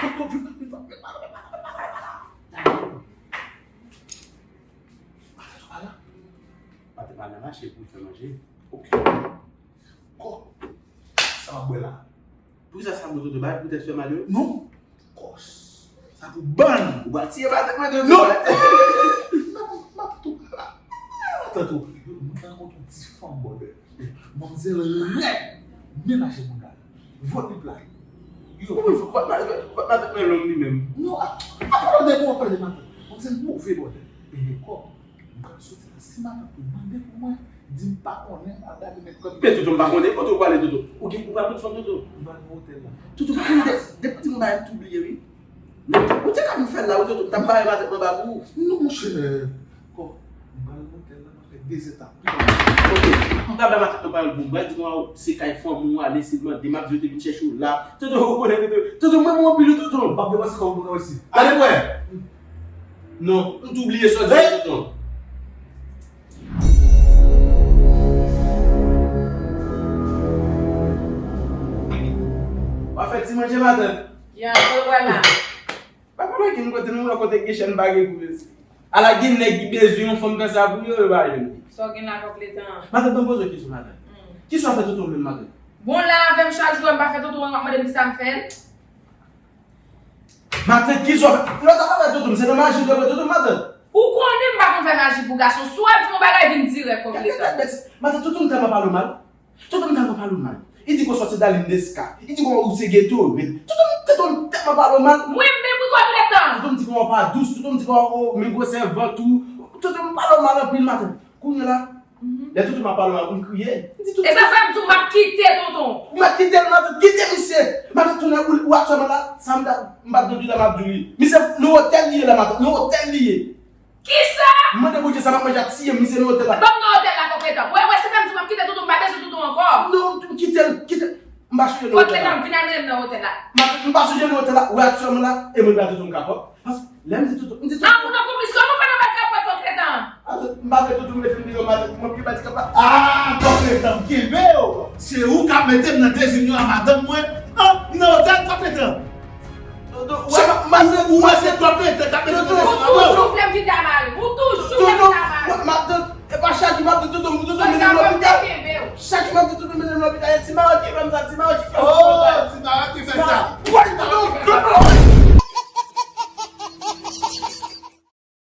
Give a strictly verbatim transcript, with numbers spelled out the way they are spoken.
Matant pa la. Matant pa nan mache pou fè manje. Ok. Kò. Sa m ap bwè la. Poukisa sa m bwè, Toto? Bagay poutèt fè mal yo? Non. Kòs. Sa pou bann. Ou pral tiye matant mwen, Toto. Non. Matant ou pa la. Matant ou. Mwen rankontre yon ti fanm bòdè. Manmzèl rèd. Men mache moun la. Vòt li plat. Yo. Kòman vòt, vòt, vòt, vòt matant mwen long li menm. Non, a, a pa lòdè pou w ap pale de matant. Manmzèl move bòdè. Ehe, kò. M pral soti la. Si matant ou mande pou mwen, di m pa konnen, m pral gade nèg kòm. Men Toto, m pa konnen kote w prale, Toto. Ou gen, ou pral met fanm, Toto. M pral nan otèl la. Toto, pa konnen de, depi w di m bagay, m tou bliye, wi. Ou te ka vin fè l la, wi, Toto, m t ap bare matant mwen ba pou ou. Non, monchè. Kò, m pral nan otèl la, m ap fè de etap. Ok, m pral bay matant mwen pawòl pou m. M pral di nou se kay fanmi w ale, se mande, m ap di yo te vin chèche w la. Toto, ou konnen, Toto. Toto, mwen, mwen anpil, wi, Toto. M p ap depanse kòb pou nou isi. Ale, wè. Non, m tou bliye sa w di, tonton. W ap fè ti manje maten. Ya, mwen wè la. Pa pale gen kote nou wè kote gen chèn pa gen kou mesye. Ala gen nèg ki bezwen yon fanm fè sa pou yo, yo pa jwenn li. Sa w gen la kòk letan an? Maten, ban m poze w kesyon maten. Hmm. Kisa w fè tonton menm maten? Bon, la avè m chak jou, m pa fè tonton an, w ap mande m kisa m fè l. Matant, kisa w fè? Lòt afè tonton, se nan maji w te pran tonton, matant. Ou konnen m pa konn fè maji pou gason. Si w ap di m yon bagay, vin dirèk kòk letan. Gade bèt. Matant, tonton m tèlman pale w mal. Tonton m tèlman pale w mal. Li di konsa w se Darline Desca. Li di konsa w se Gatorade. Tonton m, tonton m tèlman pale w mal. Mwen menm wi kòk letan. Tonton m di konsa w pa dous. Tonton m di konsa w, o, men gwosè vant ou. Tonton m pale w mal anpil matant. Kounye a la, lè tonton m ap pale w mal, ou m kriye. M di tonton. E sa fè m di w m ap kite tonton. Ou mèt kite l, matant, kite misye. Matant, tounen ou, ou aktyèlman la, sa m ta, m pa t nan Djouda m ap di w li. Misye nan otèl li ye la, matant, nan otèl li ye. Kisa? M mande Bondye sa m ap manje ap tiye m, misye nan otèl la. Ban m nan otèl la, konpetan. Wè, wè, se fè m di w m ap kite tonton, m pa bezwen tonton ankò. Non, kite l, kite l. M pa sonje nan otèl la. Kòk letan, vin al mennen m nan otèl la. M pa, m pa sonje nan otèl la. Wè aktyèlman la, e mwen pa tonton m ka kòk. Paske lè m di tonton, m di tonton. Ah, ou nan konplis, kòman w fè nan bagay wè kòk letan? Atann, m pa vle tonton mete m deyò, matant, mwen ki pa di kòk la. Ah, kòk letan, m kenbe w. Se ou k ap mete m nan dezinyon a madanm mwen. Ah, m nan otèl kòk letan. Tonton, ou wè, matant, ou wè se kòk letan k ap mete m nan dezinyon a madanm. Ou toujou vle m kite a mari. Ou toujou vle m kite a mari. Matant, e pa chak jou m ap di tonton, tonton mennen m lopital. Chak jou m ap di tonton mennen m lopital, e ti mawòt ki fè m sa, ti mawòt ki fè m sa. Oh, ti mawòt ki fè sa.